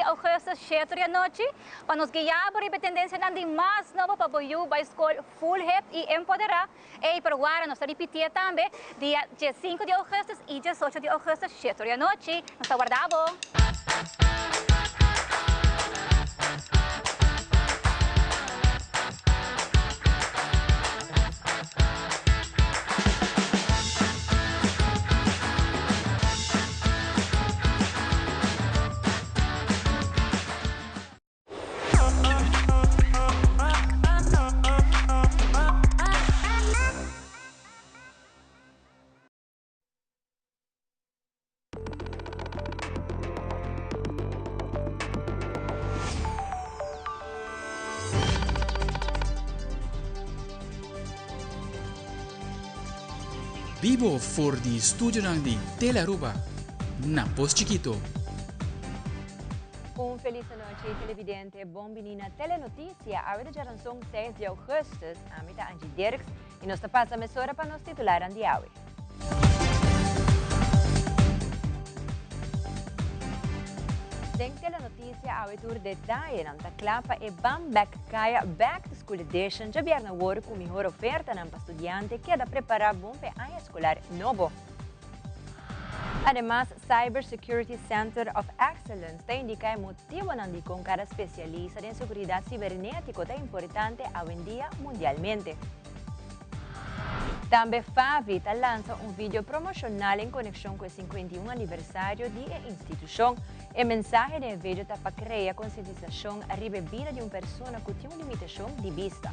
augustus 7 di anochi pa nos guia bo riba e tendencianan di mas nobo pa bo yu bay scol full hip y empodera. Ey, pero wara nos ta ripitié tambe dia 15 di augustus y 18 di augustus 7 di anochi. Nos ta warda bo! Bibo for di studionan di Telearuba na Pos Chikito. Un feliz anochi televidente, bon bini na Telenoticia, awe ta djaranson 6 di augustus, ami ta Angie Dirks y nos ta pasa mesora pa nos titularan di awe. Den Telenoticia awe tur detayenan ta kla pa e Ban Bek Kaya Back to School Edition djabièrnè awor ku mihor ofertanan pa studiante keda prepará bon pa e aña eskolar nobo. Ademas Cyber Security Center of Excellence ta indiká e motibonan dikon kada spesialista den seguridat sibernétiko ta importante awendia mundialmente. Tambe Favi ta lansa un video promoshonal en konekshon ku e 51 aniversario di e institushon. E mensahe den e video ta pa krea konsientisashon riba e bida di un persona ku tin un limitashon di bista.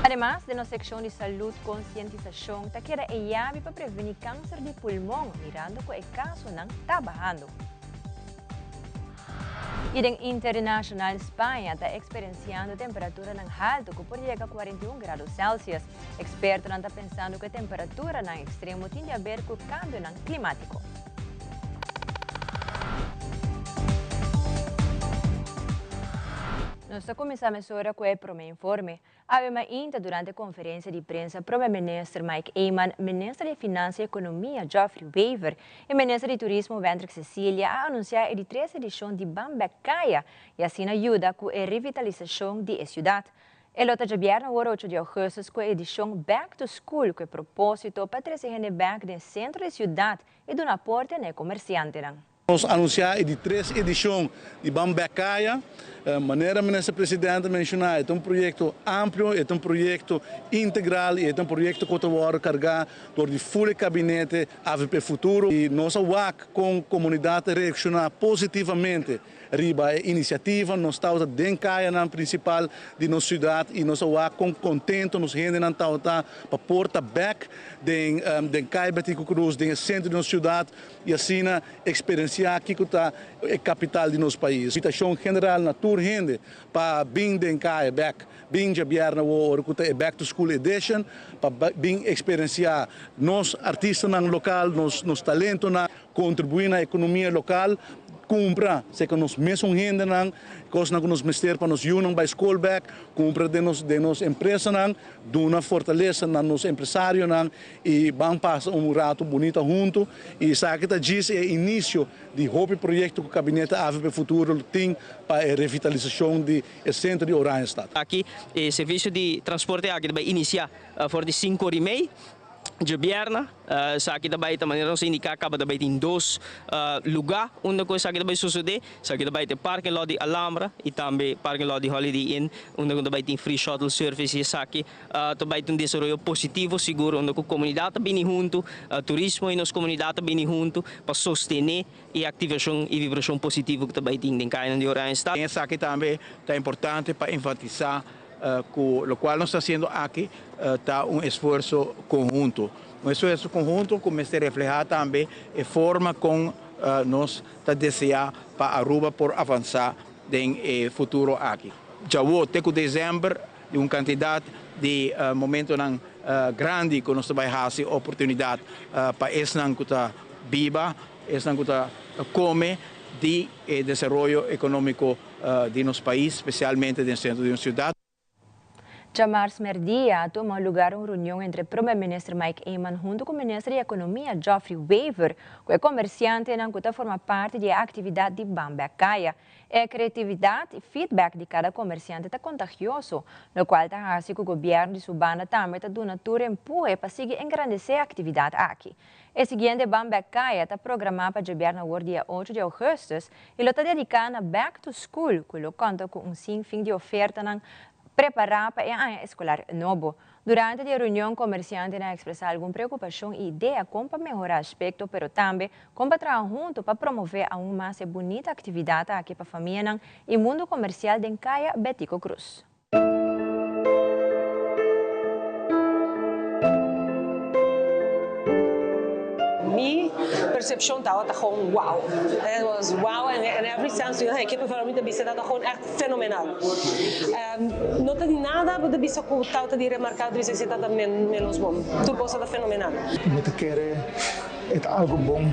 Ademas, den nos sekshon di salud konsientisashon ta keda e yabi pa prevení kanser di pulmon mirando ku e kasonan ta bahando. I den internashonal Spaña ta eksperensiando temperaturanan haltu ku por yega 41 grado Celsius. Ekspertonan ta pensando ku e temperaturanan ekstremo tin di aber ku kambionan klimátiko. Nos ta kuminsá mesora ku e promé informe. Awe mainta durante konferensia di prensa Prome Minister Mike Eman, Minister di Finansa i Ekonomia Geoffrey Wever i Minister di Turismo Wendrick Cecilia a anunsiá e di tres edishon di Ban Bek Kaya i asina yuda ku e revitalisashon di e siudat. E lo ta djabièrnè awor ocho di ougùstus ku e edishon Back to School ku e propósito pa trese hende bèk den sentro di siudat i duna aporte na e komersiantenan. Nos anunsiá e di tres edishon di Ban Bèk Kaya. Manera Minister Presidente a menshoná, e ta un proyekto amplio, e ta un proyekto integral i e ta un proyekto ku ta wòrdu kargá dor di ful e kabinete avp Futuro. I nos a wak kon komunidat a reakshoná positivamente riba e inisiativa. Nos tabata den kayanan prinsipal di nos siudat i nos a wak kon kontento nos hendenan tabata pa por ta bèk den den Kaya Betico Croes, den e sentro di nos siudat. I asina eksperensiá kiko ta e kapital di nos pais. Invitashon general na tur hende pa bin den kaya bèk, bin djabièrnè awor ora ku ta e Back to School Edition, pa bin eksperensiá nos artistanan lokal, nos nos talentonan, kontribuí na ekonomia lokal, kumpra serka nos mesun hendenan kosnan ku nos mester pa nos yunan bai skol bèk, kumpra den nos den nos empresanan, duna fortalesa na nos empresarionan. I ban pasa un rato bunita hunto i esaki ta djis e inicio di hopi proyecto cu Gabinete avp Futuro lo tin pa e revitalisacion di e centro di Oranjestad. Aki e servicio di transporte aki ta bai inicia for di sinku ora i mei djobièrnè. Esaki ta bai ta manera nos a indica caba ta bai tin dos luga unda cu esaki ta bai sosode. Esaki ta bai ta e parking lot di Alhambra y tambe parking lot di Holiday Inn unda cu ta bai tin free shuttle service y esaki Ta bai ta un desaroyo positivo sigur unda ku komunidat ta bini huntu, turismo i nos komunidat ta bini huntu pa sostené e aktivashon i vibrashon positivo ku ta bai tin den kayanan di Oranjestad. Den esaki tambe ta importante pa enfatisá ku lokual nos ta hasiendo aki ta un esfuerso konhunto. Un esfuerso konhunto ku mester reflehá tambe e forma kon nos ta deseá pa Aruba por avansá den e futuro aki. Djawo te ku desèmber di un kantidat di momentonan grandi ku nos ta bai hasi oportunidat pa esnan ku ta biba, esnan ku ta kome di e desaroyo ekonómiko di nos pais, spesialmente den sentro di nos siudat. Djamars merdia a tuma lugar un reunion entre Prome Minister Mike Eman hunto cu Minister di Economia Geoffrey Wever cu e comerciantenan cu ta forma parti di e actividad di Ban Bek Caya. E creatividad y feedback di cada comerciante ta contagioso, locual ta haci cu gobierno di su banda tambe ta duna tur empuhe pa sigui engrandece e actividad aki. E siguiente Ban Bek Caya ta programa pa djobièrnè awor dia ocho di augustus y lo ta dedica na Back to School cu lo conta cu un sinfin di ofertanan Prepará pa e aña eskolar nobo. Durante di e reunion komersiantenan a ekspresá algun preokupashon i idea kon pa mehorá aspekto pero tambe kon pa traha huntu pa promové aun mas e bunita aktividat aki pa famianan i mundu komersial den Kaya Betico Croes. Mi percepcion tabata gewoon wow. It was wow in every sense. Mi ta bisa tabata gewoon echt Fenomenal. No ta di nada bo ta bisa ku tawata di remarká ta bisa si ta ta menos bon. Tur kos ta fenomenal. Mi ta kere e ta algo bon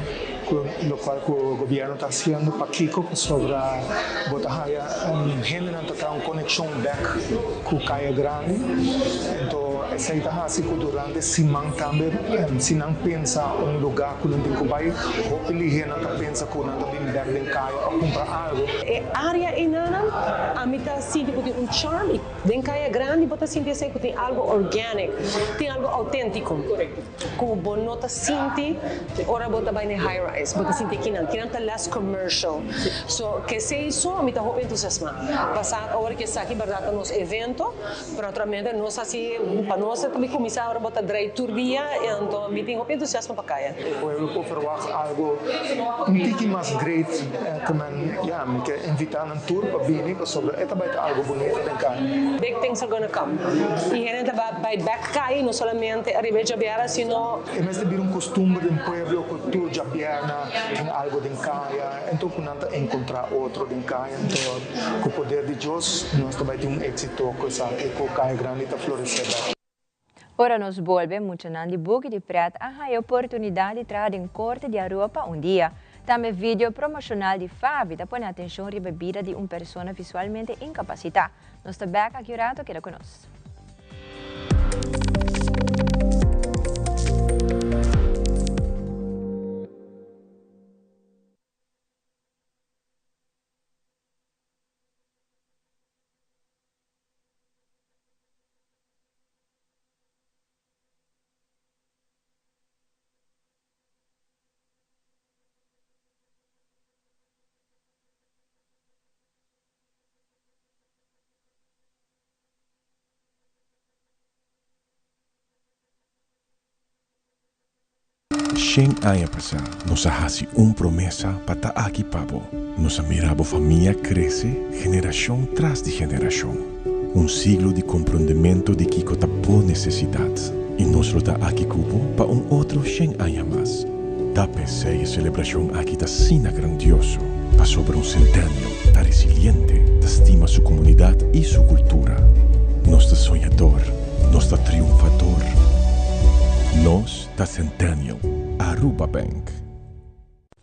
ku lokual ku gobièrnu ta hasiendo. Pakiko? Pasobra bo ta haya hendenan ta traha un konekshon bèk ku Kaya Grandi. Anto esei ta hasi ku durante siman tambe si nan pensa un lugá ku nan tin ku bai, hopi lihé nan ta pensa ku nan ta bin bèk den kaya pa kumpra algo. E área einanan ami ta sinti ku tin un charm i den Kaya Grandi bo ta sinti esei ku tin algo organic, tin algo auténtiko ku bo no ta sinti ora bo ta bai na e high rise, bo ta sinti kinan, kinan ta less commercial. So kesei so ami ta hopi entusiasmá. Pasá ora ku esaki bèrdat ta nos evento, pero naturalmente nos hasi pa nos ta bin kuminsá ora bo ta drai tur dia anto mi tin hopi entusiasmo pa kaya. E pueblo por verwagt algo un tiki mas great ku men, ya, mi ke invitá nan tur pa bini pasobra e ta bai ta algo bunita den kaya. Big things are gonna come i hende ta bai bek kai no solamente ariba e djabièrnè sino. E mester bira un kostumber den pueblo ku tur djabièrnè tin algo den kaya, enton ku nan ta enkontrá otro den kaya, enton ku poder di Dios nos ta bai tin un éksito ku esaki ku Kaya Grandi ta floresé bek. Ora nos bolbe, muchanan di Buki di Pret a haya oportunidad di traha den Corte di Aruba pa un dia. Tambe video promocional di Favi ta pone atencion riba e bida di un persona visualmente incapacita. Nos ta bek aki un rato, keda cu nos. Shen aña pasá nos a hasi un promesa pa ta aki pa bo. Nos a mira bo famia krese generashon tras di generashon. Un siglo di komprondementu di kiko ta bo nesesidat. I nos lo ta aki ku bo pa un otro shen aña mas. Ta p'esei e selebrashon aki ta asina grandioso, pasobra un Centennial ta resiliente, ta stima su komunidat i su kultura. Nos ta soñador, nos ta triunfador. Nos ta Centennial, Aruba Bank.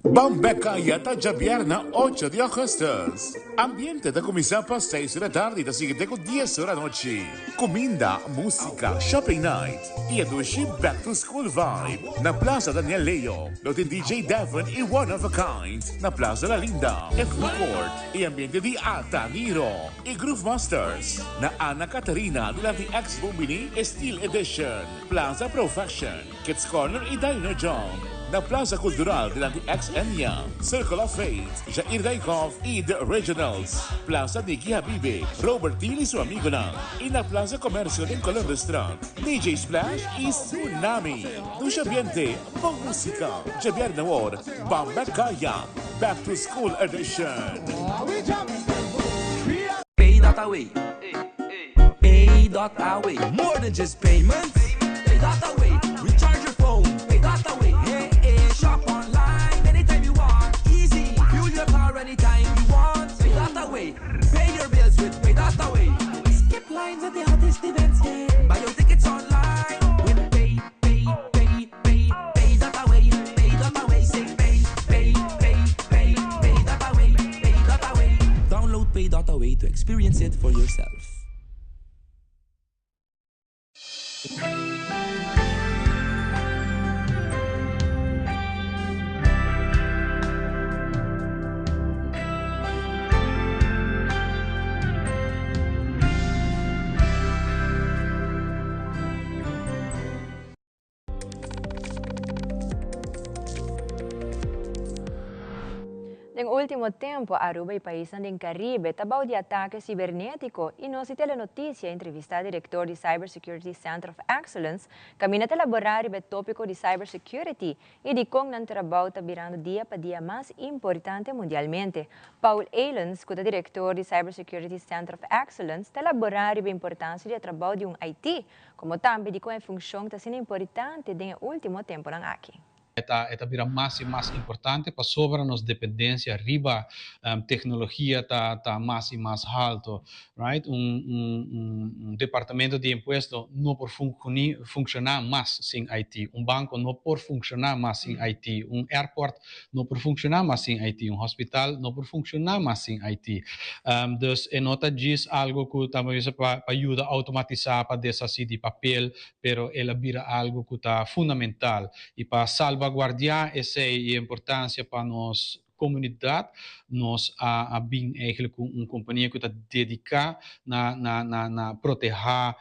Ban bek kaya ta djabièrnè ocho di augustus. Ambiente ta kuminsá pa seis ora tardi i ta sigui te ku dies ora anochi. Kuminda, músika, shopping night i e dushi back to school vibe na Plaza Daniel Leo. Lo tin DJ Devon i One of a Kind na Plaza La Linda, e food court i ambiente di Ata Niro i Groove Masters na Anna Catharina dilanti ex Bombini e Steel Edition, Plaza Pro Fashion. Kids Corner y Dino Jump na Plaza Cultural dilanti ex Enya, Circle of Faith, Jair Dijkhoff y The Originals, Plaza Nicky Habibe, Robert Thiel y su amigonan y na Plaza Comercio den Columbusstraat, DJ Splash y Tsunami. Dushi ambiente, bon musica, djabièrnè awor, Bamba Kaya, Back to School Edition. Pay dot away. Pay dot away. More than just payments. Pay dot away. Recharge your phone. Pay dot away. Hey, hey. Shop online anytime you want. Easy. Fuel your car anytime you want. Pay dot away. Pay your bills with Pay dot away. Skip lines at the hottest events. Yeah. Buy your tickets online with Pay, Pay, Pay, Pay, Pay dot away. Pay dot away. Say pay, pay, pay, pay, pay dot away. Pay dot away. Download Pay dot away to experience it for yourself. Den ultimo tempo, Aruba y paisnan den Caribe ta bou di atake cibernetico y nos di Telenoticia a entrevista director di Cyber Security Center of Excellence, caminda ta elabora riba e topico di cyber security y di con nan trabou ta birando dia pa dia mas importante mundialmente. Paul Elens, cu ta director di Cyber Security Center of Excellence, ta elabora riba e importancia di e trabou di un IT, como tambe di con e funcion ta asina importante den e ultimo temponan aki. E ta bira mas y mas importante pasobra nos dependencia riba tecnologia ta mas y mas halto, right? Un departamento di impuesto no por funciona mas sin IT, un banco no por funciona mas sin IT, un airport no por funciona mas sin IT, un hospital no por funciona mas sin IT. Dus e no ta djis algo cu ta bisa pa yuda automatisa, pa deshaci di papel, pero el a bira algo cu ta fundamental y pa salvaguardia esey y importancia pa nos comunidad, nos a bin eigenlijk cu un compania cu ta dedica na proteha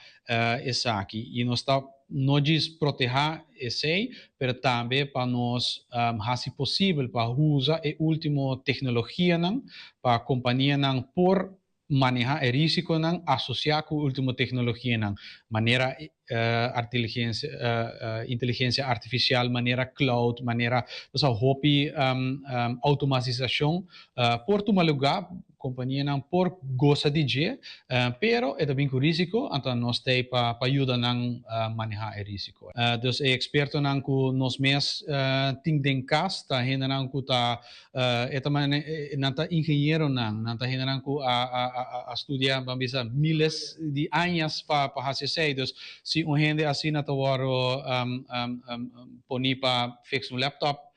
esaki. Y nos ta no djis proteha esey, pero tambe pa nos haci posibel pa usa e ultimo tecnologianan pa companianan por maneha e risiconan asocia cu ultimo tecnologianan, manera inteligencia artificial, manera cloud, manera dus hopi automatisacion por tuma lugar, companianan por goza di dje, pero e ta bin cu risico, anto nos t'ey pa yuda nan maneha e risico. Dus e expertonan cu nos mes tin den cas ta hendenan cu ta e ta nan ta ingenieronan, nan ta hendenan cu a studia, ban bisa, miles di añas pa haci esey. Dus si un hende asina ta wordo poni pa fix un laptop,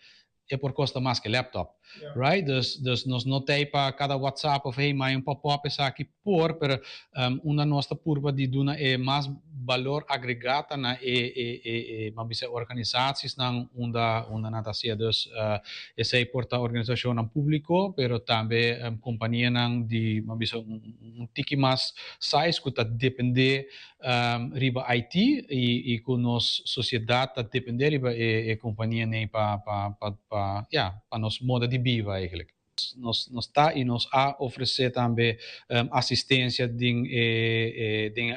e por costa mas cu laptop. Right? Dus nos no t'ey pa cada WhatsApp of hey, maya un pop-up esaki por, pero unda nos ta purba di duna e mas balor agrega ta na e, ban bisa, organisaties nan unda nan ta haci. Dus esey por ta organisacionnan publico, pero tambe companianan di, ban bisa, un tiki mas size cu ta depende riba IT y cu nos sociedad ta depende riba e companianan pa, ja, pa nos moda di biba eigenlijk. Nos ta y nos a ofrece tambe asistencia den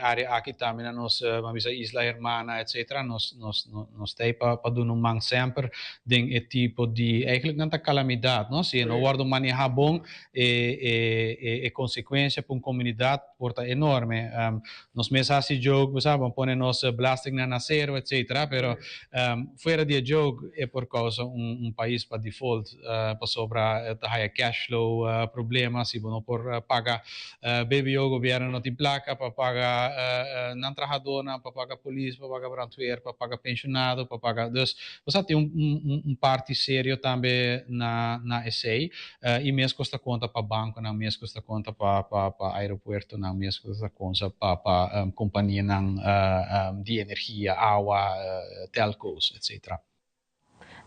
area aki tambe na nos, ban bisa, isla hermana, etc. Nos ta pa duna un man semper den e tipo di eigenlijk nan ta calamidad, no? Si no wordo maneha bon, e consecuencia pa un comunidad por ta enorme. Nos mes haci joke, bo sabi, pone nos belasting na cero, etc. Pero fuera di joke, e por causa un pais pa default, pasobra ta haya cash flow problema, si bo no por paga BBO, gobierno no tin placa pa paga nan trahadornan, pa paga polis, pa paga brandweer, pa paga pensionado, pa paga. Dus, bo tin un parti serio tambe na esey, y mescos ta conta pa banconan, mescos ta conta pa aeropuertonan, mescos ta conta pa companianan di energia, awa, telcos, etc.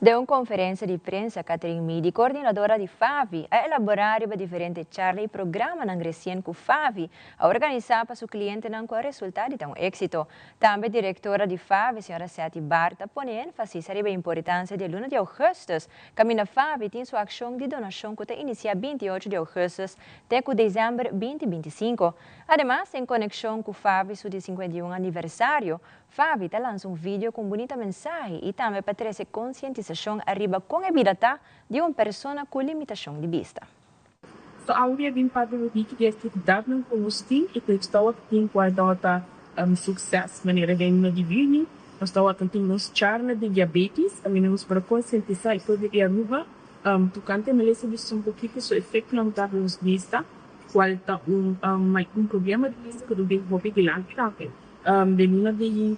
Den un conferencia di prensa, Catherine Midi, coordinadora di FAVI, a elabora riba diferente charla y programanan recien cu FAVI a organisa pa su clientenan cu a resulta di un exito. Tambe directora di FAVI, señora Seti Barta, pone enfasis riba e importancia di luna di augustus. Caminda FAVI tin su accion di donacion cu ta inicia 28 di augustus te cu december 2025. Ademas, en conexion cu FAVI su 51 aniversario, FAVI ta lansa un video cu un bunita mensahe y tambe pa trece concientisacion riba con e bida ta di un persona cu limitacion di bista. So awe bin pa di di actividadnan cu nos tin y cu ta tin cual ta suceso manera den no di bini. Nos ta tin nos charla di diabetes, tambe nos pa concientisa e pueblo di Aruba tocante malesa di un poquito su efecto na nos bista, cual ta un problema di bista cu bin hopi dilanti tambe. Den luna di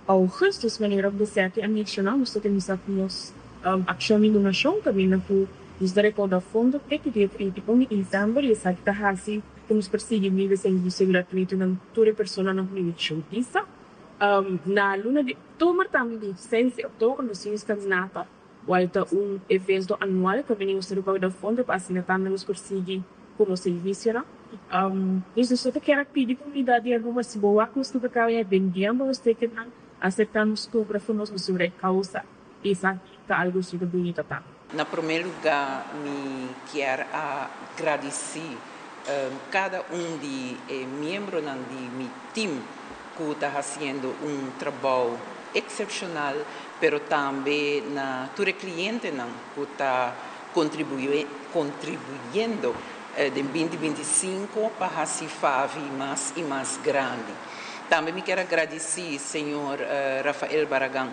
augustus, manera cu Seti a menciona, nos tin nos accion di donacion, tambe cu nos ta recauda fondo te dia 31 di december y esaki ta haci cu nos por sigui brinda servicio gratuito na tur persona cu limitacion di bista. Na luna di october tambe, di 6 di october, nos tin caminata, cual ta un evento anual cu nos ta recauda fondo pa asina tambe nos por sigui cu nos servicio. Dus nos kier pidi comunidad di Aruba, si bo wak nos ta bendiendo nos ticketnan, acepta nos cobra for nos sobre causa. Esaki ta algo super bunita tambe. Na promé lugá mi kier a gradisí kada un di e miembronan di mi tim ku ta hasiendo un trabou eksepshonal, pero tambe na tur e klientenan ku ta kontribuyendo den binti 25 pa hasi FAVI mas i mas grandi. Tambe mi kier a gradisí señor Rafael Barragan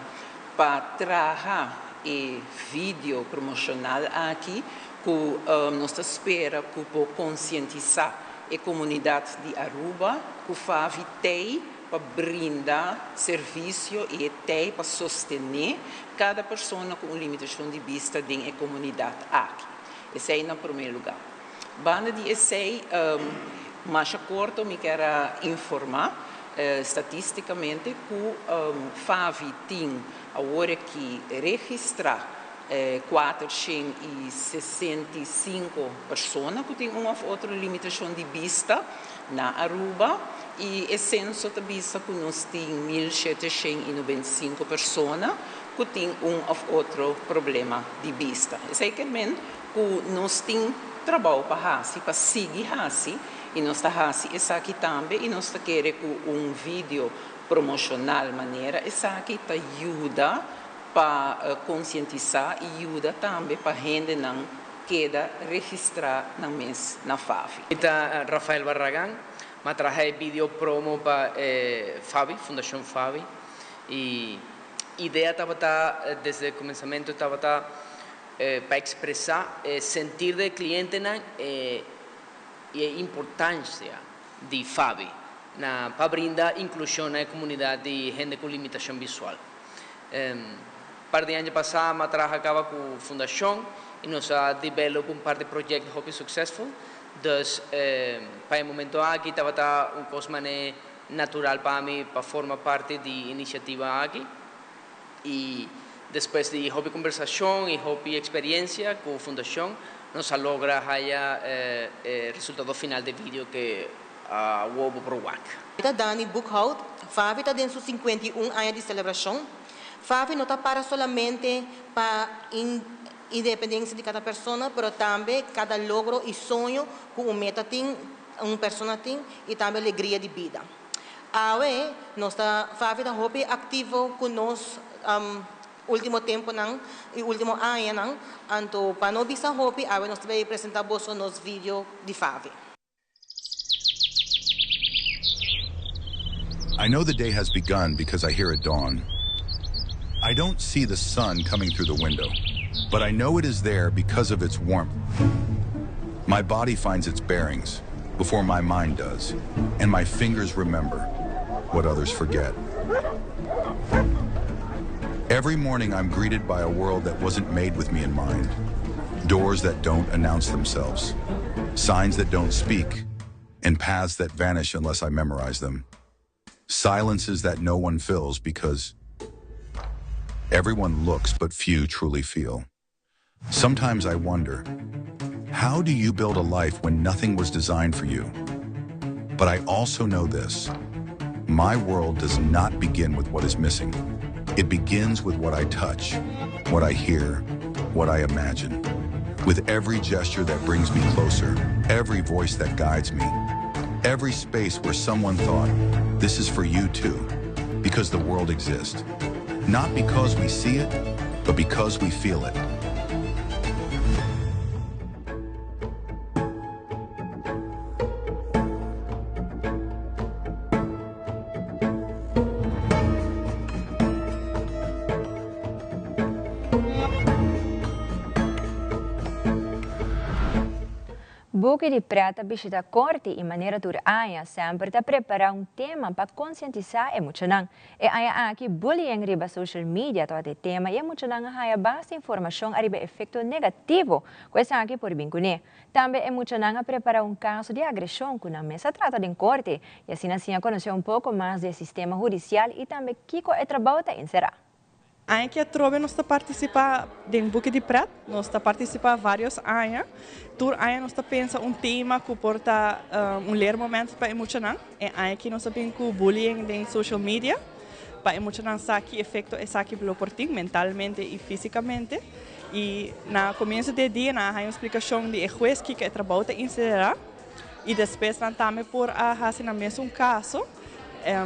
pa traha e video promoshonal aki ku nos ta spera ku por konsientisá e komunidat di Aruba ku FAVI t'ei pa brinda servisio i e t'ei pa sostené kada persona ku un limitashon di bista den e komunidat aki. Esei na promé lugá. Banda di esei, masha korto mi kier a informá statistikamente ku FAVI tin awor aki registrá 465 persona ku tin un òf otro limitashon di bista na Aruba i e senso ta bisa ku nos tin 1795 persona ku tin un òf otro problema di bista. Esei ke men ku nos tin trabou pa hasi, pa sigui hasi i nos ta hasi esaki tambe i nos ta kere ku un video promoshonal manera esaki ta yuda pa konsientisá i yuda tambe pa hendenan keda registrá nan mes na FAVI. Mi ta Rafael Barragan, m'a traha e video promo pa FAVI, Fundashon FAVI, i idea tabata desde kuminsamentu tabata pa ekspresá e sentir di e klientenan i e importansia di FAVI na pa brinda inklushon na e komunidat di hende ku limitashon visual. Par di aña pasá m'a traha kaba ku fundashon i nos a develop un par di proyekto hopi suksesful. Dus pa e momento aki tabata un kos manera natural pa mi pa forma parti di inisiativa aki. I despues di hopi kombersashon i hopi eksperensia ku fundashon nos a logra haya e resultado final di e video ku awor bo por wak. Ta Dani Boekhout, FAVI ta den su 51 aña di selebrashon. FAVI no ta para solamente pa independensia di kada persona, pero tambe kada logro i soño ku un meta tin, un persona tin, i tambe alegria di bida. Awe nos ta, FAVI ta hopi aktivo ku nos último temponan i último añanan, anto pa no bisa hopi awe nos ta bai presentá boso nos video di FAVI. I know the day has begun because I hear it dawn. I don't see the sun coming through the window, but I know it is there because of its warmth. My body finds its bearings before my mind does, and my fingers remember what others forget. Every morning I'm greeted by a world that wasn't made with me in mind. Doors that don't announce themselves, signs that don't speak, and paths that vanish unless I memorize them. Silences that no one fills because everyone looks but few truly feel. Sometimes I wonder, how do you build a life when nothing was designed for you? But I also know this. My world does not begin with what is missing. It begins with what I touch, what I hear, what I imagine. With every gesture that brings me closer, every voice that guides me, every space where someone thought, this is for you too, because the world exists. Not because we see it, but because we feel it. Buki di Pret ta bishita Korte i manera tur aña semper ta prepará un tema pa konsientisá e muchanan. E aña aki bullying riba social media tabata e tema i e muchanan a haña basta informashon ariba e efekto negativo ku esaki por bin kuné. Tambe e muchanan a prepará un kaso di agreshon ku nan mes a trata den korte i asina siña konosé un poko mas di e sistema hudisial i tambe kiko e trabou ta enserá. Aña ki atrobe nos ta partisipá den Buki di Pret. Nos ta partisipá vários aña. Tur aña nos ta pensa un tema ku por ta un leermoment pa e muchanan. E aña aki nos a bin ku bullying den social media pa e muchanan sa ki efekto esaki lo por tin mentalmente i físikamente. I na komienso di e dia nan a haña un splikashon di e hues kiko e trabou ta insiderá i despues nan tambe por a hasi nan mes un kaso.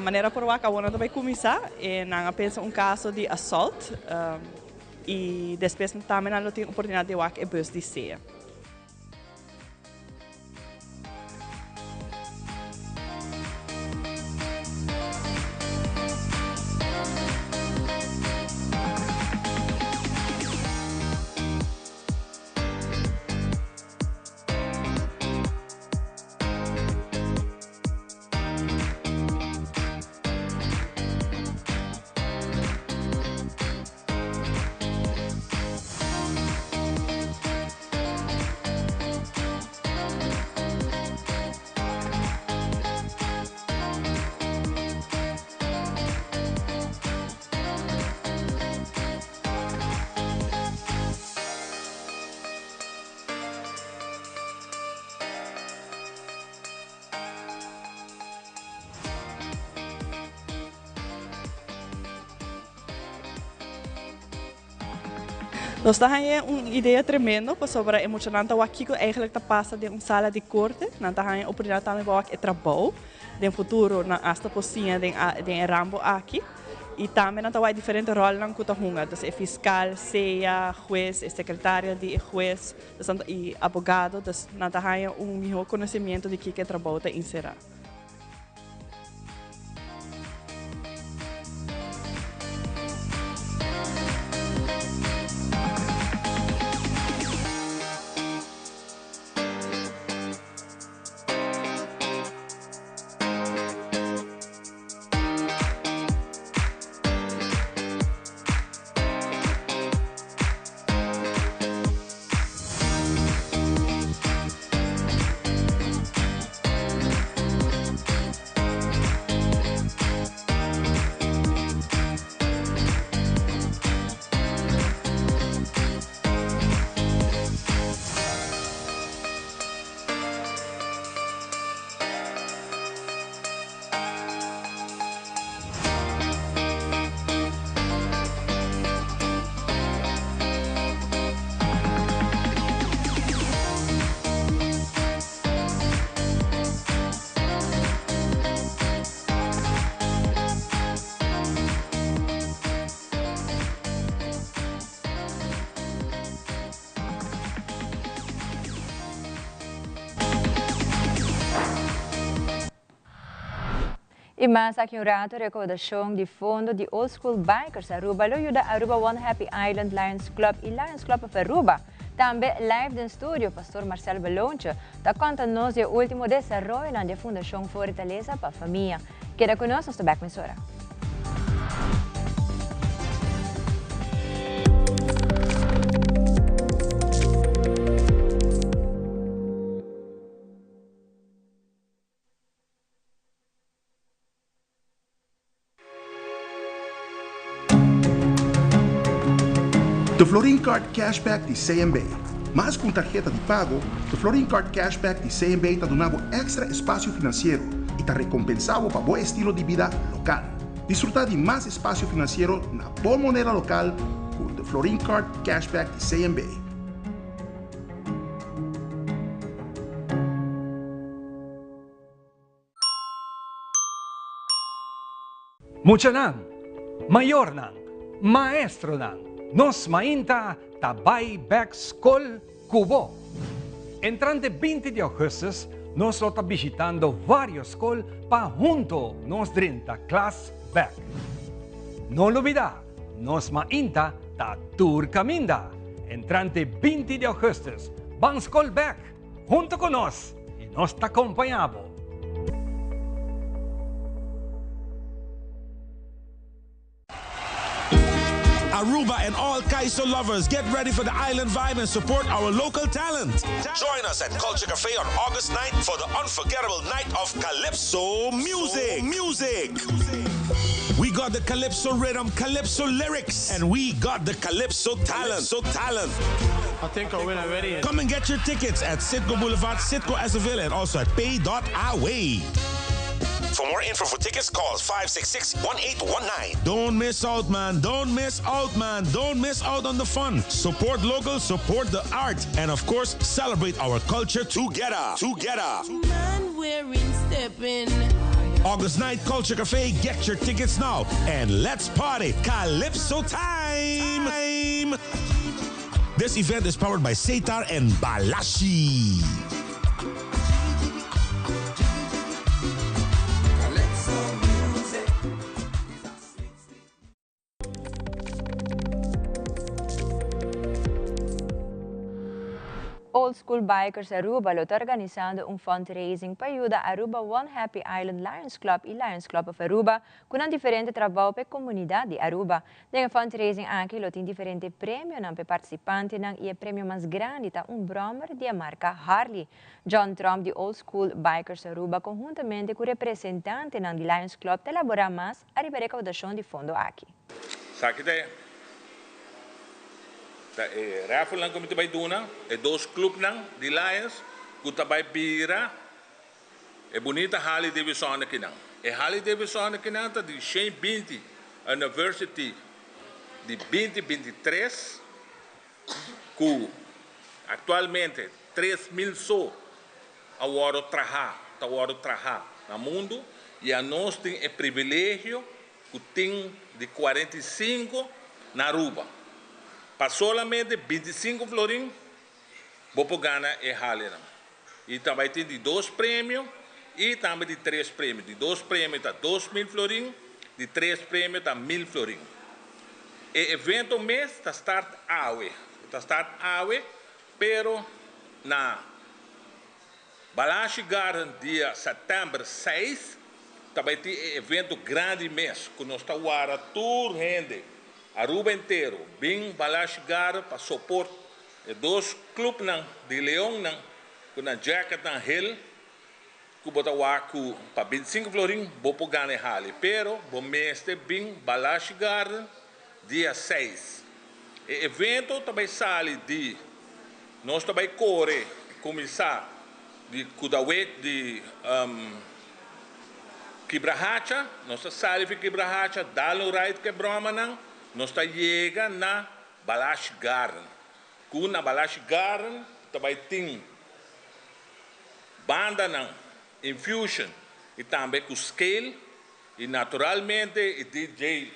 Manera por wak awor nan ta bai kuminsá e nan a pensa un kaso di assault i despues tambe nan lo tin oportunidat di wak e bus di sea. Nos ta haña un idea tremendo pasobra e muchanan ta wak kiko eigenlijk ta pasa den un sala di korte. Nan ta haña oportunidat tambe pa wak e trabou. Den futuro nan asta por siña den den e rambo aki. I tambe nan ta wak e diferente ròlnan ku ta hunga. Dus e fiskal, sea, hues, e sekretario di e hues, dus nan ta i abogado. Dus nan ta haña un mihó konosemiento di kiko e trabou ta inserá. Y mas aki un rato recaudacion di fondo di Old School Bikers Aruba lo yuda Aruba One Happy Island Lions Club y Lions Club of Aruba. Tambe live den studio Pastor Marcel Beloontje ta conta nos di e ultimo desaroyonan di e Fundacion Fortaleza pa Famia. Keda cu nos, nos ta bek mesora. The Florin Card Cashback di CMB. Mas ku un tarheta di pago, The Florin Card Cashback di CMB ta duna bo èkstra espasio finansiero i ta rekompensá bo pa bo estilo di bida lokal. Disfrutá di mas espasio finansiero na bo moneda lokal ku The Florin Card Cashback di CMB. Muchanan, mayornan, maestronan, nos mainta ta bai bek skol ku bo! Entrante binti di augustus nos lo ta bishitando varios skol pa hunto nos drenta klas bek. No lubida, nos mainta ta tur kaminda! Entrante binti di augustus, ban skol bek! Hunto cu nos y nos ta compaña bo. Aruba and all Kaiso lovers, get ready for the island vibe and support our local talent. Join us at Culture Cafe on August 9th for the unforgettable night of Calypso music. Music. We got the Calypso rhythm, Calypso lyrics, and we got the Calypso talent. So talent. I think I win already. Come and get your tickets at Citgo Boulevard, Citgo Azaville, and also at pay.away. For more info for tickets, call 566-1819. Don't miss out, man. Don't miss out, man. Don't miss out on the fun. Support local, support the art, and of course, celebrate our culture together. Together. Man wearing stepping. August Night Culture Cafe. Get your tickets now and let's party. Calypso time. This event is powered by Setar and Balashi. Old School Bikers Aruba lo ta organisando un fundraising pa yuda Aruba One Happy Island Lions Club y Lions Club of Aruba cu nan diferente trabao pa e comunidad di Aruba. Den e fundraising aki lo tin diferente premionan pa e participantenan y e premio mas grandi ta un brommer di e marca Harley. John Tromp di Old School Bikers Aruba conhuntamente cu representantenan di Lions Club ta elabora mas ariba e recaudacion di fondo aki. Esaki ta e ta e rafflenan ku mi ta bai duna e dos clubnan di Lions ku ta bai bira e bunita Harley Davidson akinan. E Harley Davidson akinan ta di 120 Anniversary di 2023 ku aktualmente 3000 so a wòrdu trahá ta wòrdu trahá na mundu i anos tin e privilegio ku tin di 45 na Aruba. Pa solamente 25 florin bo por gana e Harleynan. I ta bai tin di dos premio i tambe di tres premio. Di dos premio ta 2000 florin, di tres premio ta 1000 florin. E evento mes ta start awe. Ta start awe, pero na Balashi Garden dia sèptèmber 6 ta bai tin e evento grandi mes ku nos ta wara tur hende Aruba entero bin Balashi Garden pa soport e dos clubnan di Leonnan ku nan jacketnan hel ku bo ta wak ku pa 25 florin bo por gana e hali pero bo mester bin Balashi Garden dia 6. E evento ta bai sali di nos ta bai kore kuminsá di Kudawet di Kibrahacha, nos ta sali fi Kibrahacha dal un ride ku e bromanan nos ta yega na Balashi Garden ku na Balashi Garden ta bai tin bandanan Infusion i tambe ku Scale i naturalmente e DJ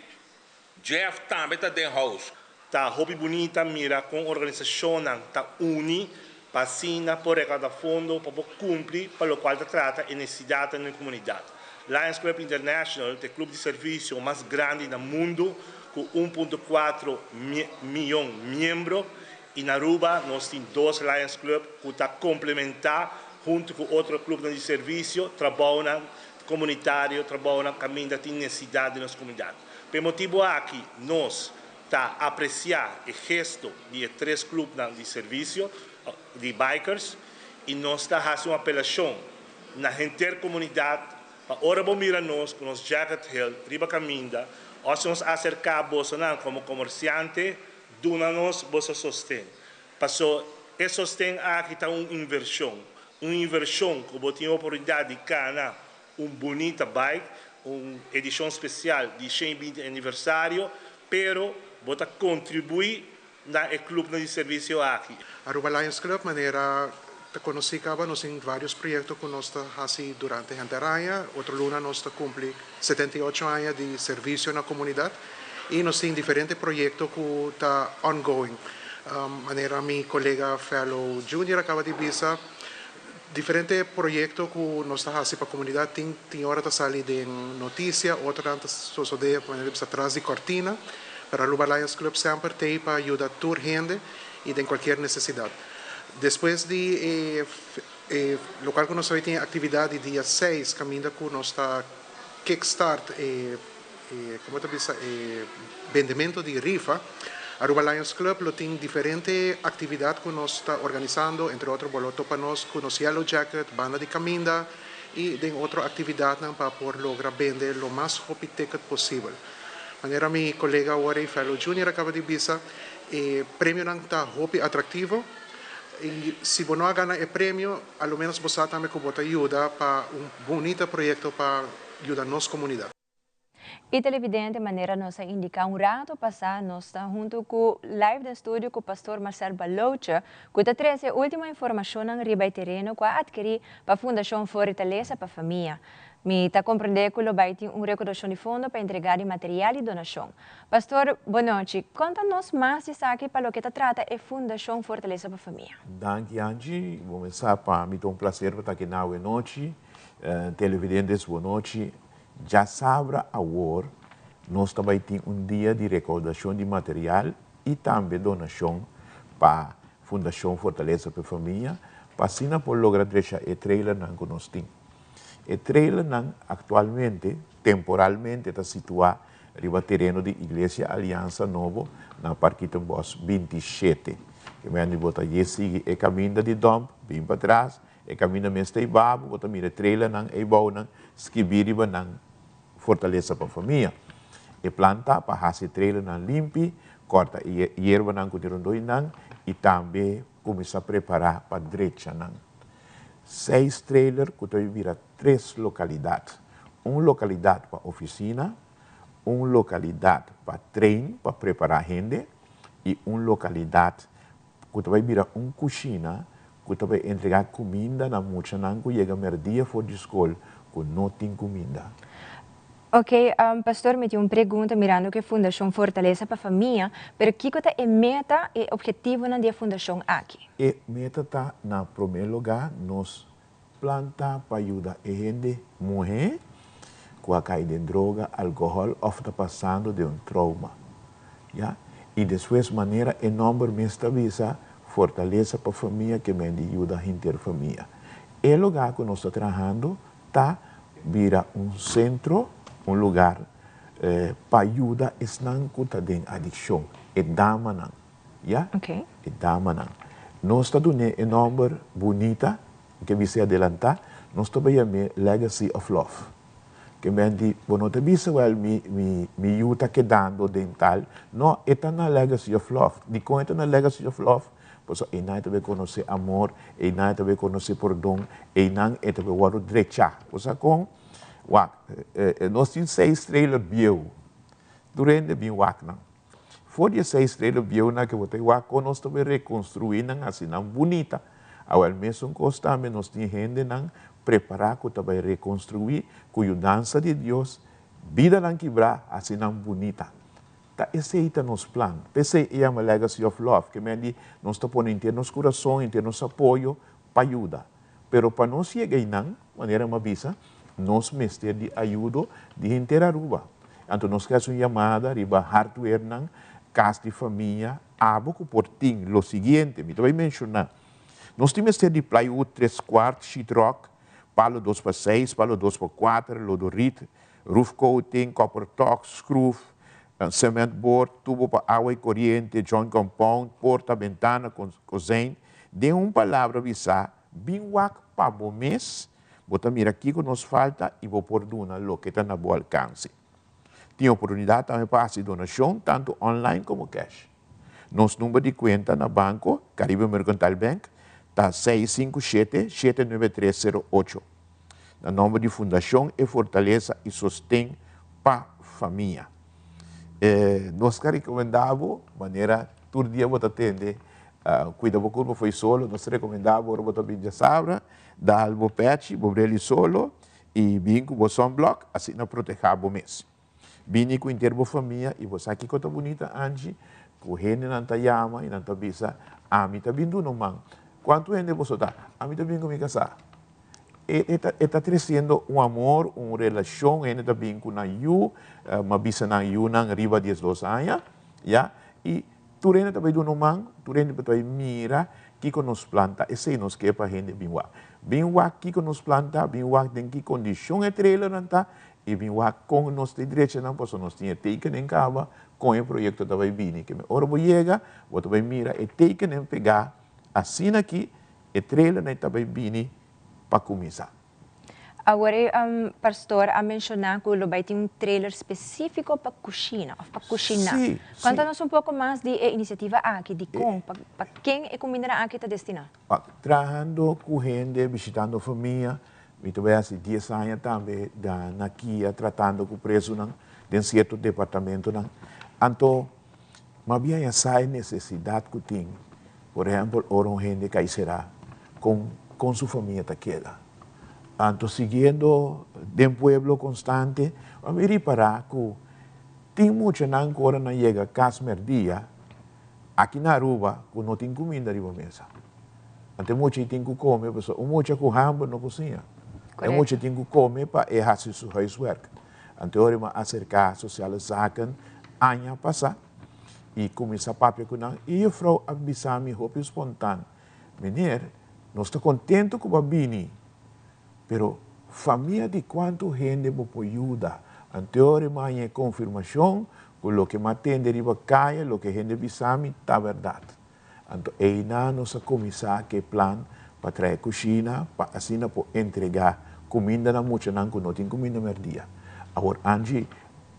Jeff tambe ta den house. Ta hopi bunita mira kon organisashonnan ta uni pa asina por rekauda fondo pa por kumpli pa lokual ta trata e nesesidatnan den komunidat. Lions Club International ta e klup di servisio mas grandi na mundu ku 1.4 miyon miembro i na Aruba nos tin dos Lions Club ku ta komplementá huntu ku otro klupnan di servisio trabounan komunitario, trabounan kaminda tin nesesidat den nos komunidat. Pa e motibu aki nos ta apresiá e gesto di e tres klupnan di servisio di bikers i nos ta hasi un apelashon na henter komunidat pa ora bo mira nos ku nos jacket hel riba kaminda òf si nos aserká bosonan komo komersiante duna nos boso sosten paso e sosten aki ta un invershon, un invershon ku bo tin oportunidat di kana un bunita bike, un edishon spesial di 120 aniversario, pero bo ta kontribuí na e klupnan di servisio aki. Aruba Lions Club manera ta konosí kaba nos tin vários proyekto ku nos ta hasi durante henter aña. Otro luna nos ta kumpli 78 aña di servisio na komunidat i nos tin diferente proyekto ku ta ongoing. Manera mi kolega Fellow Junior a kaba di bisa, diferente proyekto ku nos ta hasi pa komunidat tin tin ora ta sali den notisia, otronan ta sosodé manera di bisa tras di kòrtina, pero Aruba Lions Club semper t'ei pa yuda tur hende i den kualkier nesesidat. Despues di e e lokal ku nos ta bai tin e aktividat di dia 6 kaminda ku nos ta kick start e e komo ta bisa e bendemento di rifa, Aruba Lions Club lo tin diferente aktividat ku nos ta organisando, entre otro bo lo topa nos ku nos Yellow Jacket, banda di kaminda i den otro aktividatnan pa por logra bende lo mas hopi ticket posibel. Manera mi kolega Warey Fellow Junior a kaba di bisa, e premionan ta hopi atraktivo i si bo no a gana e premio, a lo menos bo sa tambe ku bo ta yuda pa un bunita proyekto pa. yuda nos komunidat. Y televidente manera nos a indica un rato pasa nos ta hunto cu live den studio cu Pastor Marcel Baloche cu ta trece ultimo informacionnan riba e tereno cu a adkeri pa Fundacion Fortaleza pa Famia. Mi ta comprende cu lo bay tin un recaudacion di fondo pa entrega di material y donacion. Pastor, bon nochi. Conta nos mas di esaki pa loke ta trata e Fundacion Fortaleza pa Famia. Danki Angie, bo mesa pa mi ta un placer pa ta aki na awe nochi. Televidentes bon nochi. Djasabra awor nos ta bai tin un dia di recaudashon di material y tambe donashon pa Fundacion Fortaleza pa e Famia pa asina por logra drecha e trailernan cu nos tin. E trailernan actualmente, temporalmente ta situa riba tereno di Iglesia Aliansa Nobo na Parkietenbos 27. Ke men di bo ta ye sigui e caminda di dump bin patras E kaminda mes ta ei babu, bo ta mira e trailernan ei bounan skibí riba nan Fortalesa pa Famia. E plan ta pa hasi e trailernan limpi, kòrta e yerbanan ku tin rondó di nan i tambe kuminsá prepará pa drecha nan. Seis trailer ku ta bira tres lokalidat, un lokalidat pa ofisina, un lokalidat pa train pa prepará hende i un lokalidat ku ta bai bira un kushina ku ta bai entregá kuminda na muchanan ku yega mèrdia for di skol ku no tin kuminda. Ok, pastor mi tin un pregunta mirando ku e fundashon Fortalesa pa Famia, pero kiko ta e meta, e objetivonan di e fundashon aki? E meta ta na promé lugá nos plan ta pa yuda e hende muhé ku a kai den droga, alkohòl òf ta pasando den un trouma. Ya. I despues manera e nòmber mes ta bisa, Fortalesa pa Famia ke men di yuda henter famia. E lugá ku nos ta trahando ta bira un sentro, un lugar pa yuda esnan ku ta den adikshon, e damanan. Ya, e damanan. Nos ta dun'é e nòmber bunita, ke bis'é adelantá, nos ta bai yam'é Legacy of Love. Ke men di, bo no ta bisa wèl mi mi mi yu ta kedando den tal. No, e ta na Legacy of Love. Dikon e ta na Legacy of Love? Pasobra einan e ta bai konosé amor, einan e ta bai konosé pordon, einan e ta bai wòrdu drechá. Bo sa kon? Wak, nos tin seis trailer bieu. Tur hende bin wak nan. For di e seis trailer bieunan ke bo ta wak kon nos ta bay rekonstruí nan hasi nan bunita. Awel mesun kos tambe nos tin hendenan prepará ku ta bay rekonstruí ku yudansa di Dios bidanan kibrá hasi nan bunita. Ta esei ta nos plan. P'esei e yama Legacy of Love, ke men di nos ta pone henter nos kurason, henter nos apoyo pa yuda. Pero pa nos yega einan, manera mi a bisa, nos mester di ayudo di henter Aruba. Anto nos ke hasi un yamada riba hardwarenan, kas di famia, abo ku por tin lo siguiente, mi ta bai menshoná. Nos tin mester di plywood tres kwart, sheetrock, palo dos pa seis, palo dos pa kuater, lodorit, roof coating, copper tox, schroef, cement board, tubo pa awa i koriente, joint compound, porta, bentana, kozijn. Den un palabra bisá, bin wak pa bo mes, bo ta mira kiko nos falta i bo por duna loke ta na bo alkanse. Tin oportunidat tambe pa hasi donashon tantu online komo kèsh. Nos number di kuenta na banko, Caribe Mercantile Bank, ta seis sinku shete, shete nuebe tres sero ocho. Na nòmber di Fundashon E Fortalesa i Sosten pa Famia. Nos ta rekomendá bo manera tur dia bo ta tende Cuida bo curpa fo'i solo, nos ta recomenda bo ora bo ta bin djasabra, dal bo pechi, bo bril di solo y bin cu bo sunblock, asina proteha bo mes. Bini cu henter bo famia y bo sa kico ta bunita Angie? Cu hendenan ta yama y nan ta bisa, ami ta bin duna un man. Cuanto hende boso ta? Ami ta bin cu mi casa. E ta e ta treciendo un amor, un relacion, hende ta bin cu nan yu, m'a bisa nan yunan riba diesdos aña, ya, y Tur hende ta bai duna un man, tur hende ta bai mira kiko nos plan ta. Esei nos ke pa hende bin wak. Bin wak kiko nos plan ta, bin wak den ki kondishon e trailernan ta i bin wak kon nos ta drecha nan pasobra nos tin e tekenen kaba kon e proyekto ta bai bini. Keme ora bo yega bo ta bai mira e tekenen pegá asina ki e trailernan ta bai bini pa kuminsá. Awor e pastor a menshoná ku lo bai tin un trailer spesífiko pa kushina òf pa kushiná. Sí, sí. Konta nos un poko mas di e inisiativa aki, dikon, pa pa ken e kumindanan aki ta destiná? Trahando ku hende, bishitando famia, Mi ta bai hasi dies aña tambe na kia tratando ku prezunan den sierto departamentonan. Anto m'a bia haña sa e nesesidat ku tin. Por ehèmpel ora un hende kai será, kon kon su famia ta keda. Anto siguiendo den pueblo konstante, a mi ripará ku tin muchanan ku ora nan yega kas mèrdia, Aki na Aruba ku no tin kuminda riba mesa. Anto e mucha ei tin ku kome pasobra un mucha ku hamber no por siña. E mucha tin ku kome pa e hasi su huiswerk. Anto e ora mi a aserká Sociale Zaken aña pasá i kuminsá papia ku nan i juffrouw a bisa mi hopi spontan, Meneer, nos ta kontento ku bo a bini, pero famia di kuantu hende bo por yuda? Anto e ora mi a haña e konfirmashon Ku loke m'a tende riba kaya, loke hende bisa mi, ta bèrdat. Anto einan nos a kuminsá ku e plan pa trae kushina pa asina por entregá kuminda na muchanan ku no tin kuminda mèrdia. Awor Angie,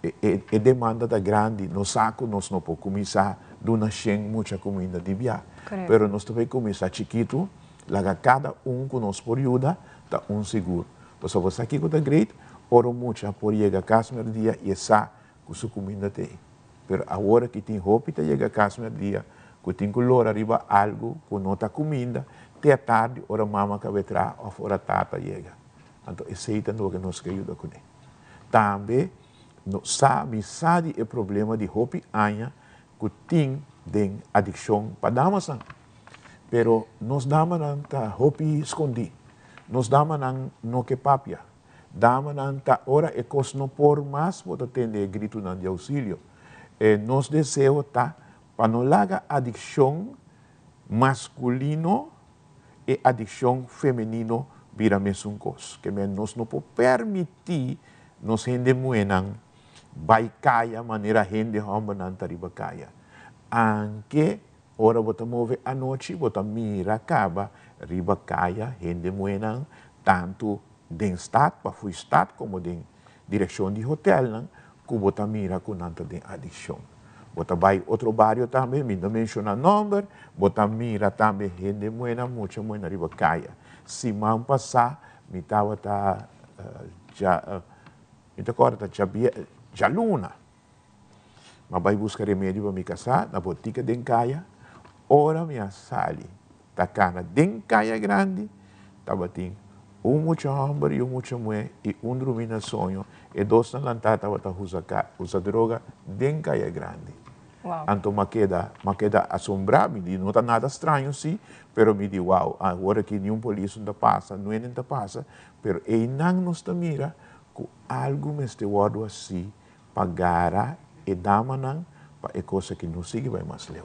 e e demanda ta grandi, nos sa ku nos no por kuminsá duna shen mucha kuminda di bia, pero nos ta bai kuminsá chikitu, laga kada un ku nos por yuda ta un sigur. Pasobra bo sa kiko ta great? Ora un mucha por yega kas mèrdia i e sa ku su kuminda t'ei. Pero awor aki tin hopi ta yega kas merdia ku tin ku lora riba algu ku no ta kuminda te atardi ora mama kabe traha òf ora tata yega. Anto esei ta loke nos ke yuda kuné. Tambe no sa mi sa di e problema di hopi aña ku tin den adikshon pa damasnan. Pero nos damanan ta hopi skondí. Nos damanan no ke papia. Damanan ta ora e kos no por mas bo ta tende e gritunan di ousilio. E nos deseo ta pa no laga adikshon maskulino e adikshon femenino bira mesun kos. Ke men nos no por permití nos hende muhénan bai kaya manera hende hòmbernan ta riba kaya. Anke Ora bo ta move anochi bo ta mira kaba riba kaya hende muhénan tantu den stat pa fui stat komo den direkshon di hotelnan ku bo ta mira ku nan ta den adikshon. Bo ta bai otro bario tambe, mi no menshoná nòmber, bo ta mira tambe hende muhénan mucha muhénan riba kaya. Siman pasá mi tabata dja mi ta kòrda ta djaluna. M'a bai buska remedio pa mi kasá na botika den kaya. Ora mi a sali ta kana den kaya grandi, tabatin un mucha hòmber i un mucha muhé i un drumí na soño. E dosnan lantá tabata usa droga den kaya grandi. Anto m'a keda, m'a keda asombrá. Mi di, no ta nada straño sí, pero mi di, wow, awor aki niun polis no ta pasa, nuenen ta pasa, pero einan nos ta mira ku algu mester wòrdu hasí pa gara e damanan pa e kos aki no sigui bai mas leu.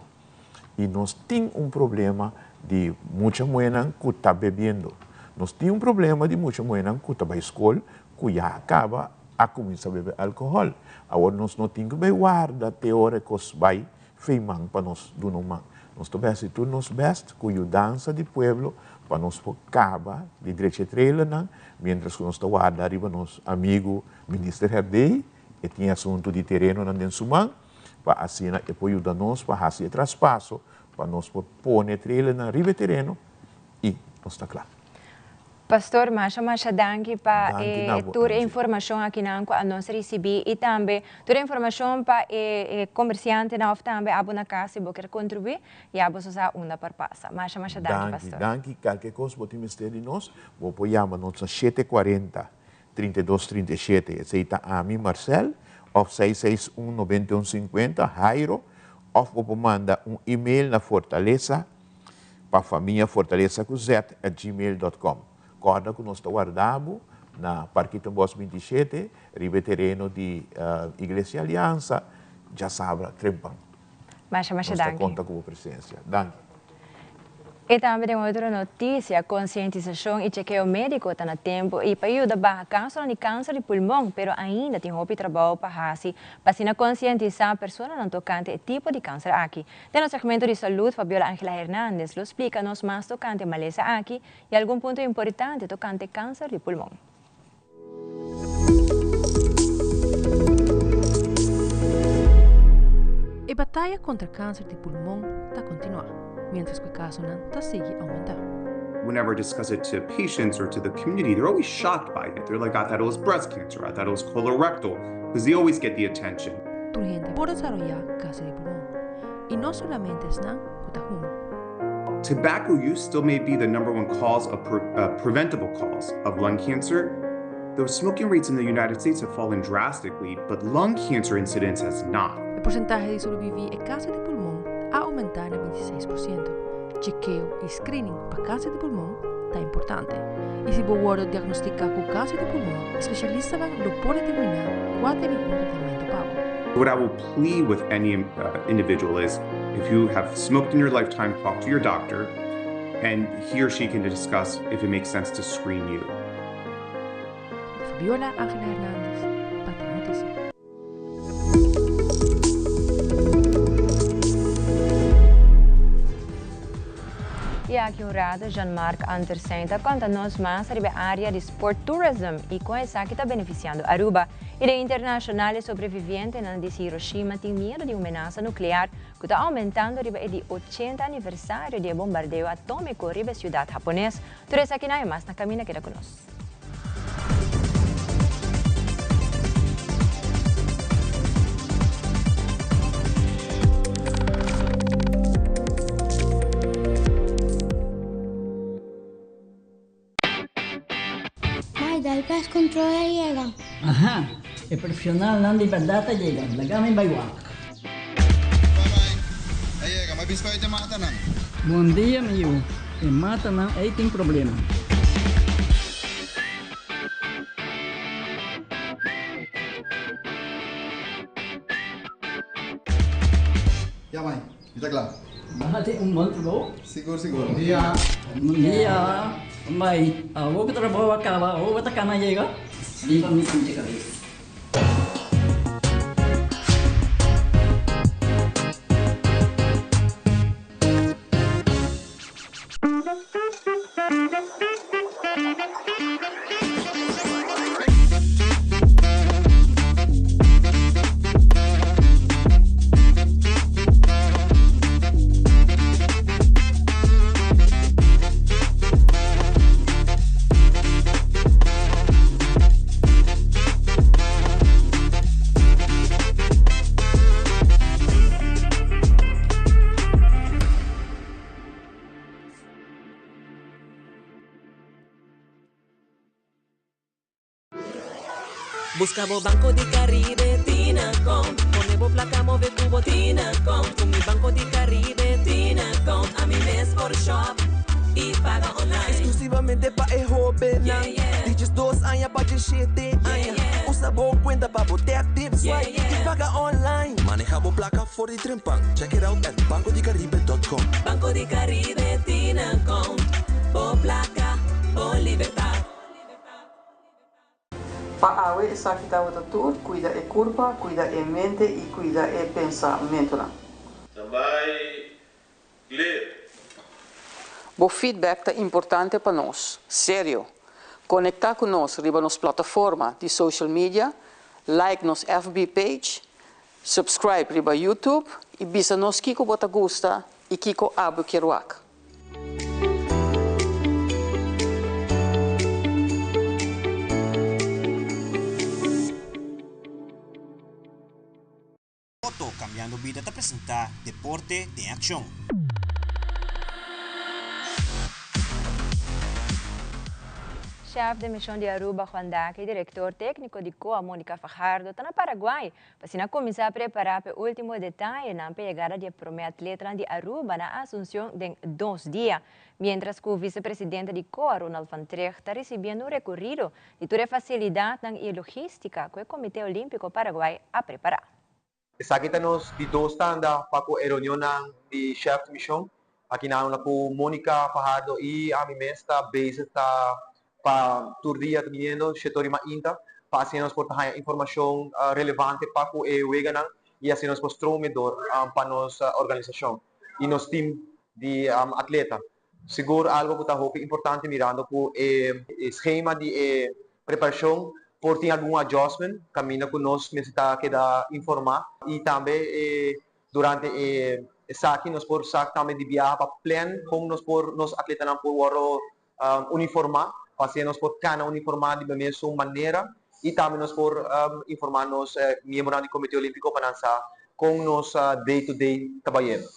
I nos tin un problema di mucha muhénan ku ta bebiendo. Nos tin un problema di mucha muhénan ku ta bai skol ku ya a kaba a kuminsá bebe alkohòl. Awor nos no tin ku bai warda te ora e kos bai fei man pa nos duna un man. Nos ta bai hasi tur nos bèst ku yudansa di pueblo pa nos por kaba di drecha e trailernan miéntras ku nos ta warda riba nos amigu Minister Herdey e tin e asuntu di terenonan den su man pa asina e por yuda nos pa hasi e traspaso pa nos por pone e trailernan riba e tereno y nos ta kla. Pastor, masha masha danki pa e tur e informacion akinan cu a nos ricibi y tambe tur e informacion pa e comerciantenan of tambe abo na cas si bo kier contribui ya boso sa unda por pasa. Masha masha danki Pastor. Danki, danki. Cualkier cos bo tin mester di nos, bo por yama nos na 740 32 37, esei ta ami, Marcel, òf 661 91 50, Jairo, òf bo por manda un email na fortaleza pa famia fortaleza ku z at gmail dot com. Kòrda ku nos ta warda bo na Parkietenbos 27, riba e tereno di Iglesia Aliansa, djasabra trempan. Masha masha Nos ta danki. konta ku bo presensia. Danki. I tambe den otro notisia, konsientisashon i chekeo médiko ta na tempu i pa yuda baha kasonan di kanser di pulmon, pero ainda tin hopi trabou pa hasi pa asina konsientisá personanan tokante e tipo di kanser aki. Den nos segmento di salud, Fabiola Angela Hernandez lo splika nos mas tokante e malesa aki i algun punto importante tokante kanser di pulmon. E bataya kontra kanser di pulmon ta kontinuá, miéntras ku e kasonan ta sigui oumentá. Whenever I discuss it to patients or to the community, they're always shocked by it. They're like, I thought it was breast cancer, I thought it was colorectal, because they always get the attention. Tur hende por desaroyá kanser di pulmon, i no solamente esnan ku ta huma. Tobacco use still may be the number one cause of pre uh, preventable cause of lung cancer. Though smoking rates in the United States have fallen drastically, but lung cancer incidence has not. E porsentahe di sobreviví e kanser di pulmon a oumentá na 26%. Chekeo i screening pa kanser di pulmon ta importante. I si bo wòrdu diagnostiká ku kanser di pulmon, spesialistanan lo por determiná kua ta e mihó tratamentu pa bo. What I will plea with any uh, individual is if you have smoked in your lifetime, talk to your doctor, and he or she can discuss if it makes sense to screen you. Fabiola Angela Hernandez, pa Noticias. Y aki un rato Jean-Marc Andersen ta conta nos mas riba e area di sport tourism y con esaki ta beneficiando Aruba. Y den internacional e sobrevivientenan di Hiroshima tin miedo di un menasa nuclear cu ta aumentando riba e di 80 aniversario di e bombardeo atomico riba e ciudad Hapones. Tur esakinan y mas na camina keda cu nos. Mai, dal pest control a yega. Aha, e profesionalnan di berdad a yega. Laga mi bai wak. Bye bye. A yega, ma biscoit e matanan. Bon dia mi yu, e matanan ei tin problema. Ya mai, mi ta kla. Baha tin un bon trabou. Sigur sigur. Bon dia. Bon dia. Mai, awor ku trabou a kaba, awor bo ta kana yega? Riba mi pinche kabes. Busca bo Banco di Caribe Tina Account Pone bo placa move cu bo Tina Account Cu mi Banco di Caribe Tina Account Ami mes por shop y paga online. Exclusivamente pa e hobennan di 12 aña pa 17 aña. Usa bo cuenta pa bo tap, tip, swipe y paga online. Maneha bo placa for di trempan. Check it out at bancodicaribe.com. Banco di Caribe Tina Account Bo placa, bo libertad. Pa awe esaki tabata tur, cuida e curpa, cuida e mente y cuida e pensamentonan. Tambay clear. Bo feedback ta importante pa nos. Serio! Conecta cu nos riba nos plataforma di social media, like nos FB page, subscribe riba YouTube y bisa nos kico bo ta gusta y kico abo kier wak. Otto Cambiando Bida ta presenta Deporte den Accion. Chef de mision di Aruba Juan Dake y director tecnico di COA Monica Fajardo ta na Paraguay pa asina cuminsa prepara p'e ultimo detayenan p'e yegada di e prome atletanan di Aruba na Asuncion den dos dia, mientras cu vicepresidente di COA Ronald van Trigt ta ricibiendo un recorido di tur e facilidadnan y e logistica cu e Comite Olimpico Paraguay a prepara. Esaki ta nos di dos tanda pa ku e reunionnan di Chef di Mishon. Aki nan unda ku Monica Fajardo i ami mes ta bezig ta pa tur dia ta biniendo Shetori Mainta pa asina nos por ta haña informashon relevante pa ku e weganan i asina nos por strome dor pa nos organisashon i nos team di atleta. Sigur algo ku ta hopi importante mirando ku e schema di e preparashon por tin algun adjustment kaminda ku nos mester ta keda informá i tambe e durante e esaki nos por sa tambe di biaha pa plan kon nos por nos atletanan por wòrdu. uniformá, pa asina nos por kana uniformá di mesun manera i tambe nos por informá nos miembronan di Komité Olímpiko pa nan sa kon nos day to day ta bayendo.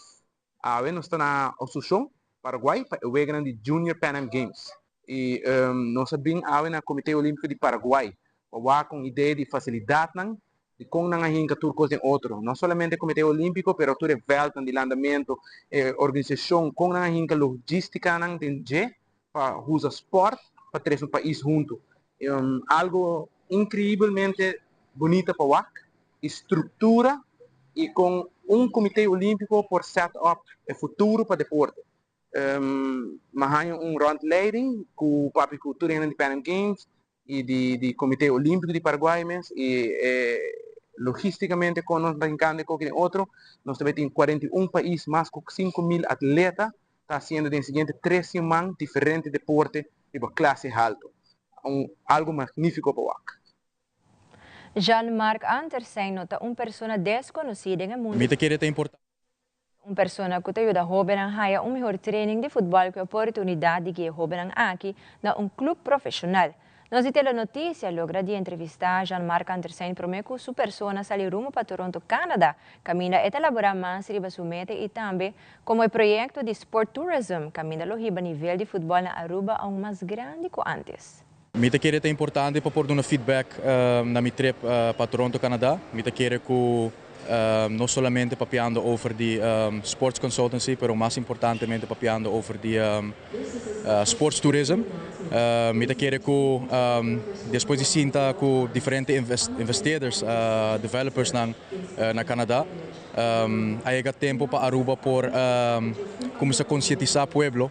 Awe nos ta na Asunción, Paraguay pa e weganan di Junior Pan Am Games. I nos a bin awe na Komité Olímpiko di Paraguay pa wak un idea di fasilidatnan di kon nan a hinka tur kos den otro. No solamente Komité Olímpiko pero tur e vèltnan di landamentu, e organisashon, kon nan a hinka logístikanan den dje pa usa spòrt pa trese un pais huntu. Algo inkreibelmente bunita pa wak e struktura i kon un Komité Olímpiko por set up e futuro pa deporte. Mi a haña un rondleiding ku papia ku tur hende di Pan Am Games i di Komité Olímpiko di Paraguay mes i logístikamente kon nos ta hinkando e koki den otro. Nos ta tin 41 pais, mas ku 5000 atleta ta hasiendo den siguiente 3 siman diferente deporte riba klase haltu. Algo magnífiko pa wak. Jean-Marc Andersen no ta un persona deskonosí den mundu. Mi ta kere ta importante. Un persona ku ta yuda hóbennan haya un mihó training di futbòl ku oportunidat di ku hóbennan aki na un klup profeshonal. Nos di Telenotisia a logra di entrevistá Jean-Marc Andersen promé ku su persona sali rumbo pa Toronto, Canada. Kaminda e ta elaborá mas riba su meta i tambe komo e proyekto di Sport Tourism, kaminda lo hiba nivel di futbòl na Aruba aún mas grandi ku antes. Mi ta kere ta importante pa por duna feedback na mi trip pa Toronto, Canada. Mi ta kere ku no solamente papiando over di sports consultancy, pero mas importantemente papiando over di sports tourism. Mi ta kere ku despues di sinta ku diferente investeerders, developers na Canada, a yega tempu pa Aruba por kuminsá konsientisá pueblo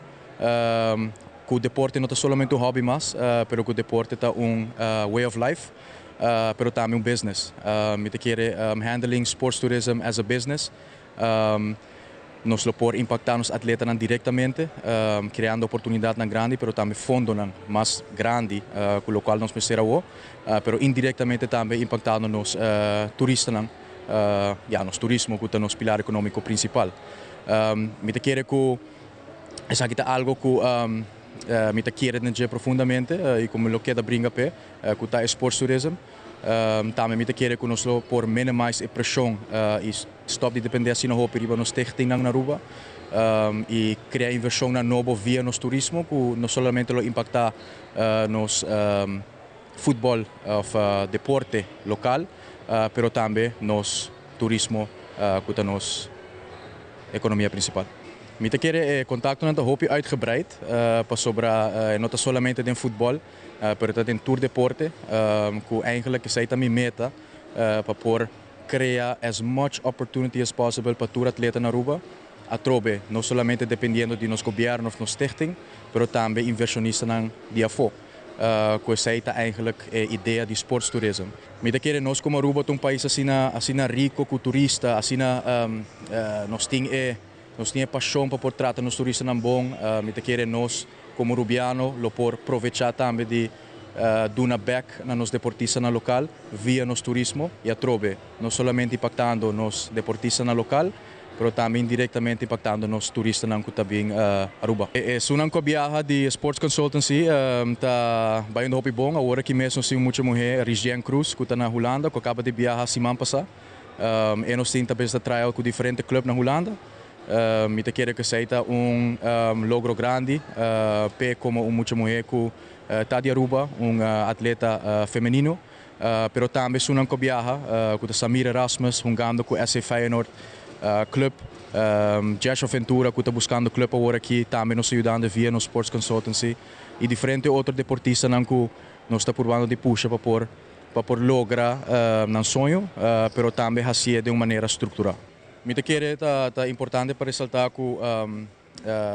ku deporte no ta solamente un hobby mas, pero ku deporte ta un way of life, pero tambe un business. Mi ta kere handling sports tourism as a business. Nos lo por impaktá nos atletanan direktamente, kreando oportunidatnan grandi, pero tambe fondonan mas grandi, ku lo kual nos mester awor, pero indirektamente tambe impaktando nos turistanan, ya, nos turismo ku ta nos pilar ekonómiko prinsipal. Mi ta kere ku esaki ta algo ku mi ta kere den dje profundamente i ku mi lo keda bringa p'e, ku ta e sports tourism. Tambe mi ta kere ku nos lo por minimize e preshon i stòp di dependé asina hopi riba nos stichtingnan na Aruba i krea invershonnan nobo via nos turismo ku no solamente lo impaktá nos futbòl òf deporte lokal, pero tambe nos turismo ku ta nos ekonomia prinsipal. Mi ta kere e kontaktonan ta hopi uitgebreid pasobra no ta solamente den futbòl, pero ta den tur deporte ku eigenlijk esei ta mi meta pa por krea as much opportunity as possible pa tur atleta na Aruba. Atrobe, no solamente dependiendo di nos gobièrnu òf nos stichting, pero tambe invershonistanan di afó. Ku esei ta eigenlijk e idea di sports tourism. Mi ta kere nos komo Aruba ta un pais asina asina riko ku turista, asina nos tin e nos tin e pashon pa por trata nos turistanan bon. Mi ta kere nos komo rubiano lo por provechá tambe di duna bèk na nos deportistanan lokal via nos turismo i atrobe no solamente impaktando nos deportistanan lokal, pero tambe indirektamente impaktando nos turistanan ku ta bin Aruba. Esunnan ku a biaha di Sports Consultancy ta bayendo hopi bon. Awor aki mes nos tin un mucha muhé, Risjen Cruz, ku ta na Hulanda, ku a kaba di biaha siman pasá. E nos tin ta bes ta trial ku diferente club na Hulanda. Mi ta kere ku esei ta un logro grandi p'e komo un mucha muhé ku ta di Aruba, un atleta femenino. Pero tambe esunnan ku a biaha, ku ta Samir Erasmus hungando ku SC Feyenoord Club, Joshua Ventura ku ta buskando club awor aki, tambe nos ta yudando via nos Sports Consultancy i diferente otro deportistanan ku nos ta purbando di pusha pa por logra nan soño, pero tambe hasié den un manera strukturá. Mi ta kere ta importante pa resaltá ku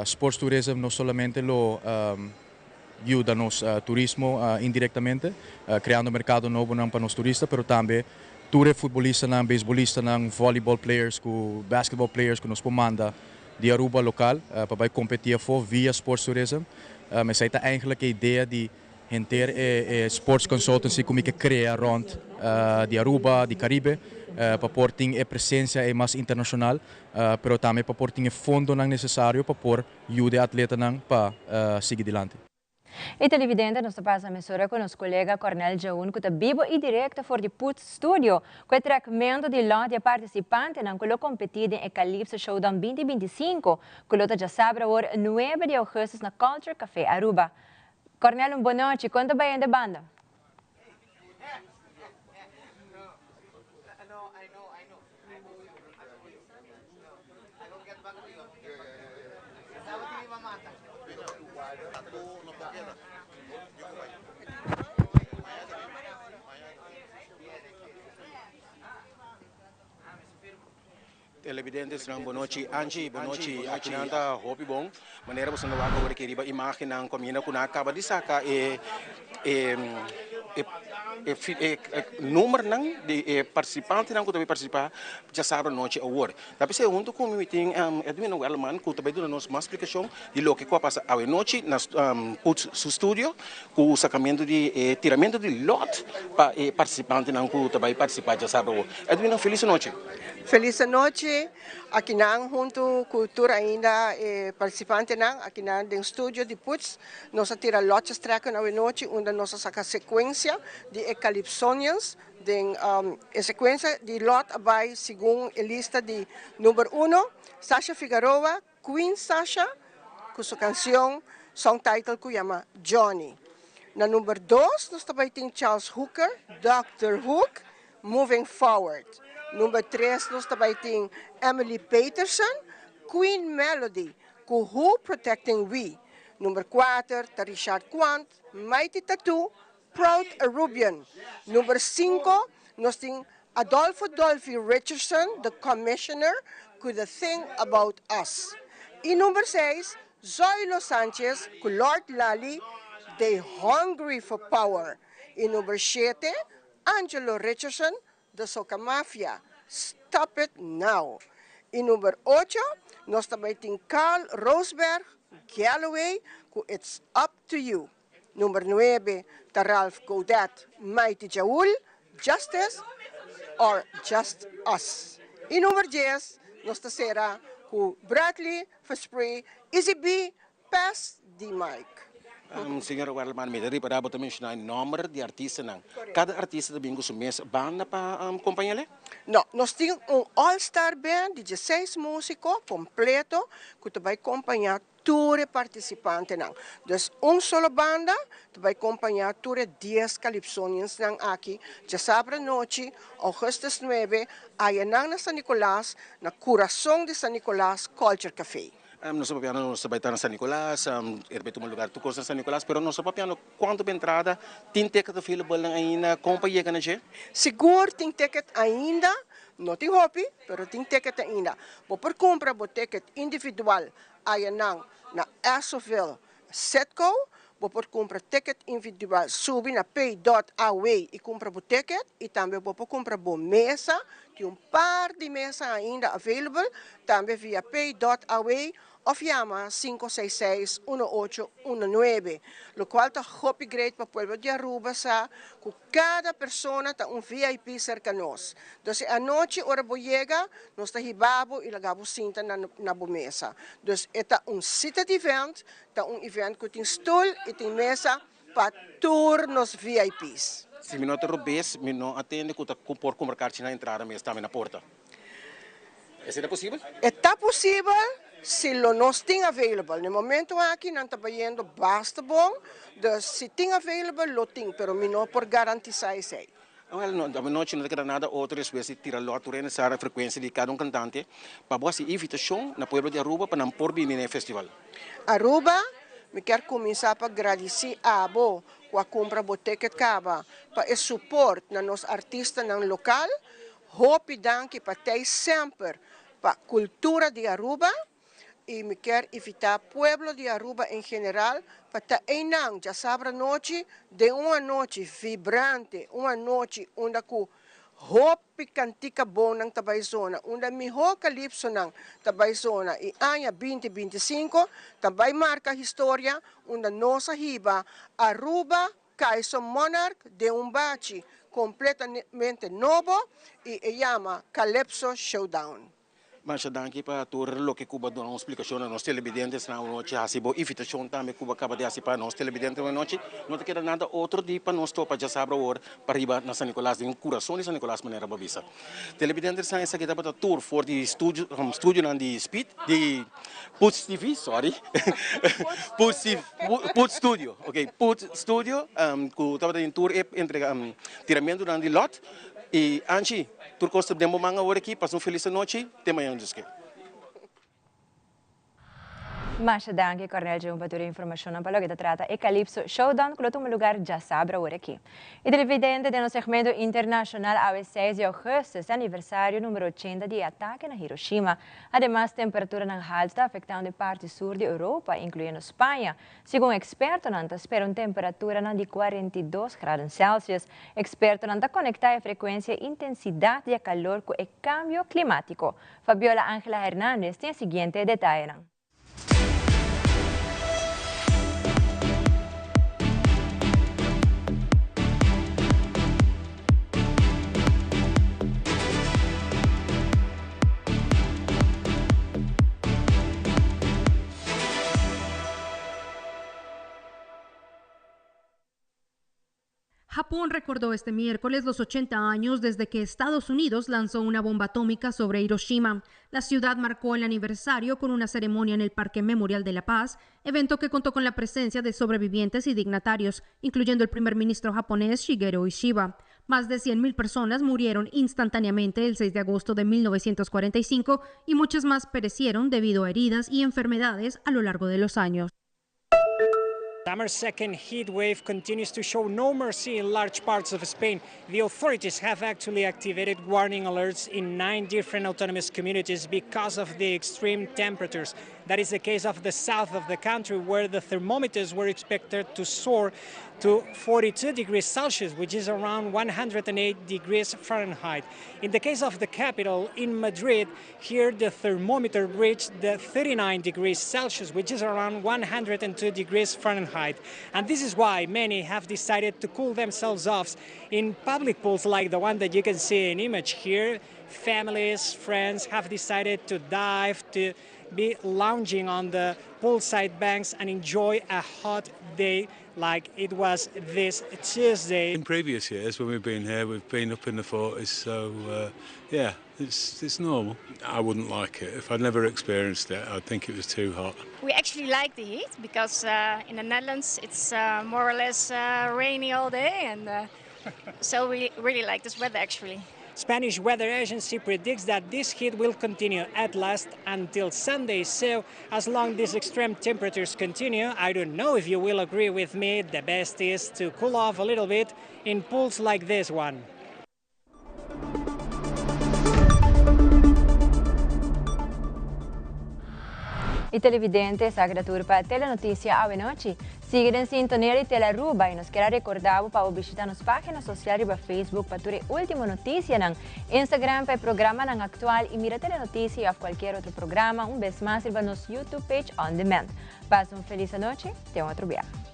sports tourism no solamente lo yuda nos turismo indirektamente, kreando merkado nobonan pa nos turista, pero tambe tur e futbolistanan, beisbolistanan, volleyball players ku basketball players ku nos por manda di Aruba lokal pa bai kompetí afó via sports tourism. Esei ta eigenlijk e idea di henter e sports consultancy ku mi ke krea rònt di Aruba, di Karibe, pa por tin e presensia e mas internashonal, pero tambe pa por tin e fondonan nesesario pa por yuda e atletanan pa sigui dilanti. E televidente nos ta pasa mesora ku nos kolega Cornel Jaun ku ta bibo i direkto for di Putz Studio ku e trekmento di lòt di e partisipantenan ku lo kompetí den e Calypso Showdown 2025 ku lo ta djasabra awor nuebe di ougùstùs na Culture Café Aruba. Cornel un bonochi, kon ta bai hende banda? Televidentesnan bonochi Angie bonochi aki nan ta hopi bon manera boso ta wak awor aki riba imagennan ku aminda ku nan a kaba di saka e e e numbernan di e partisipantenan ku ta bai partisipá djasabra anochi awor. Ta p'esei huntu ku mi mi tin Edwin Werleman ku ta bai duna nos mas splikashon di loke ku a pasa awe nochi na Putz su studio ku sakamentu di e tiramentu di lòt pa e partisipantenan ku ta bai partisipá djasabra awor. Edwin, felis anochi. Felis anochi. Akinan huntu ku tur ainda e partisipantenan akinan den studio di Putz nos a tira lòtjes trekken awe nochi unda nos a saka sekuensia di e Calypsonians Den e sekuensia di lòt a bai segun e lista di number uno, Sasha Figaroa, Queen Sasha, ku su kansion song title ku yama Johnny. Na number dos nos ta bai tin Charles Hooker, Doctor Hook, Moving Forward. Number tres nos ta bai tin Emily Peterson, Queen Melody, ku Who Protecting We. Number kuater ta Richard Quant, Mighty Tattoo, Proud Arubian. Number cinco nos tin Adolfo Dolfi Richardson, The Commissioner, cu The Thing About Us. Y number seis Zoilo Sanchez cu Lord Lally, They Hungry for Power. Y number shete Angelo Richardson, The Soca Mafia, Stop It Now. Y number ocho nos ta bay tin Carl Roosberg, Galloway, cu It's Up To You. Number nuebe ta Ralph Godet, Mighty Jaul, Justice or Just Us. Y number dies nos ta cera cu Bradley Verspree, Easy B, Pass the Mic. Señora Werleman, mi ta ripara bo ta menciona e nomber di artistanan. Cada artista ta bin cu su mes banda pa compaña le? No, nos tin un all star band di dieseis musico completo cu ta bay compaña Tur e partisipantenan. Dus un solo banda ta bai kompañá tur e dies Calypsoniansnan aki djasabra anochi, ougùstus nuebe, ayanan na San Nicolas, na kurason di San Nicolas Culture Café. Nos ta papiando nos ta bai ta na San Nicolas, e ta bai tuma lugar tur kos na San Nicolas, pero nos ta papiando kuantu pa entrada, tin ticket available nan ainda, kon pa yega na dje? Sigur tin ticket ainda, no tin hopi, pero tin ticket ainda. Bo por kumpra bo ticket individual Ayanan na Essoville Citgo bo por kumpra ticket individual subi na pay dot aw i kumpra bo ticket i tambe bo por kumpra bo mesa tin un par di mesa ainda available tambe via pay dot aw of yama sinku seis seis uno ocho uno nuebe lokual ta hopi great pa pueblo di Aruba sa ku Kada persona ta un VIP serka nos. Dus e anochi ora bo yega, nos ta hiba bo i laga bo sinta na na bo mesa. Dus e ta un seated event, ta un event ku tin stul i tin mesa pa tur nos VIP's. Si mi no ta robes, mi no a tende ku ta por kumpra karchi na entrada mes tambe na porta. Esei ta posibel? E ta posibel si lo nos tin available. Na e momento aki nan ta bayendo basta bon, dus si tin available lo tin, pero mi no por garantisa esei. Awel, no, anochi no ta keda nada otro despues di tira lòt tur e nesar frekuensia di kada un kantante pa bo hasi invitashon na pueblo di Aruba pa nan por bini na e festival. Aruba, mi kier kuminsá pa gradisí abo ku a kumpra bo ticket kaba pa e support na nos artistanan lokal. Hopi danki pa tei semper pa cultura di Aruba y mi kier invita pueblo di Aruba en general pa ta eynan djasabra nochi den un anochi vibrante, un anochi unda cu hopi cantica bonnan ta bay zona, unda miho calypsonan ta bay zona y aña binti 25 ta bay marca historia unda nos a hiba Aruba Kaiso Monarch den un bachi completamente nobo y e yama Calypso Showdown. Masha danki pa tur loke cu bo a duna un splicacion na nos telebidentesnan anochi. Haci bo invitacion tambe cu bo a caba di haci pa nos telebidentenan anochi. No ta keda nada otro di pa nos topa djasabra awor pariba na San Nicolas, den curason di San Nicolas manera bo a bisa. Telebidentesnan esaki tabata tur for di studio, studionan di Speed, di Putz TV, sorry, Putz TV, Putz Studio, ok, Putz Studio cu tabata den tur e entrega, tiramentonan di lot. Y Anchi, tur cos ta den bo man awor aki, pasa un feliz anochi, te mañana Dios ke. Masha danki Cornel Jung pa tur e informacionnan pa loke ta trata e Calypso Showdown cu lo tuma lugar djasabra awor aki. Y televidente den nos segmento internacional awe seis di augustus ta aniversario numero ochenta di e atake na Hiroshima. Ademas temperaturanan halto ta afectando e parti sur di Europa incluyendo Spaña. Segun expertonan ta spera un temperaturanan di 42 graden Celsius. Expertonan ta conecta e frecuencia y intensidad di e calor cu e cambio climatico. Fabiola Angela Hernandez tin e siguiente detayenan. Japón recordó este miércoles los 80 años desde que Estados Unidos lanzó una bomba atómica sobre Hiroshima. La ciudad marcó el aniversario con una ceremonia en el Parque Memorial de la Paz, evento que contó con la presencia de sobrevivientes y dignatarios, incluyendo el primer ministro japonés Shigeru Ishiba. Más de 100.000 personas murieron instantáneamente el 6 de agosto de 1945 y muchas más perecieron debido a heridas y enfermedades a lo largo de los años. Summer's second heat wave continues to show no mercy in large parts of Spain. The authorities have actually activated warning alerts in nine different autonomous communities because of the extreme temperatures. That is the case of the south of the country, where the thermometers were expected to soar to 42 degrees Celsius, which is around 108 degrees Fahrenheit. In the case of the capital, in Madrid, here the thermometer reached the 39 degrees Celsius, which is around 102 degrees Fahrenheit. And this is why many have decided to cool themselves off in public pools like the one that you can see in image here. Families, friends have decided to dive, to be lounging on the poolside banks and enjoy a hot day like it was this Tuesday. In previous years when we've been here, we've been up in the 40s, so uh, yeah, it's, it's normal. I wouldn't like it. If I'd never experienced it, I'd think it was too hot. We actually like the heat because uh, in the Netherlands it's uh, more or less uh, rainy all day and uh, so we really like this weather actually. Spanish Weather Agency predicts that this heat will continue at last until Sunday. So as long these extreme temperatures continue, I don't know if you will agree with me, the best is to cool off a little bit in pools like this one. Y televidente, esaki ta tur pa Telenoticia awe nochi. Sigui den sintonia di Telearuba y nos kier a recorda bo pa bo bishita nos pagina social riba Facebook pa tur e ultimo noticianan, Instagram pa e programanan actual y mira Telenoticia y of cualkier otro programa un bes mas riba nos YouTube page on demand. Pasa un feliz anochi, te un otro biaha.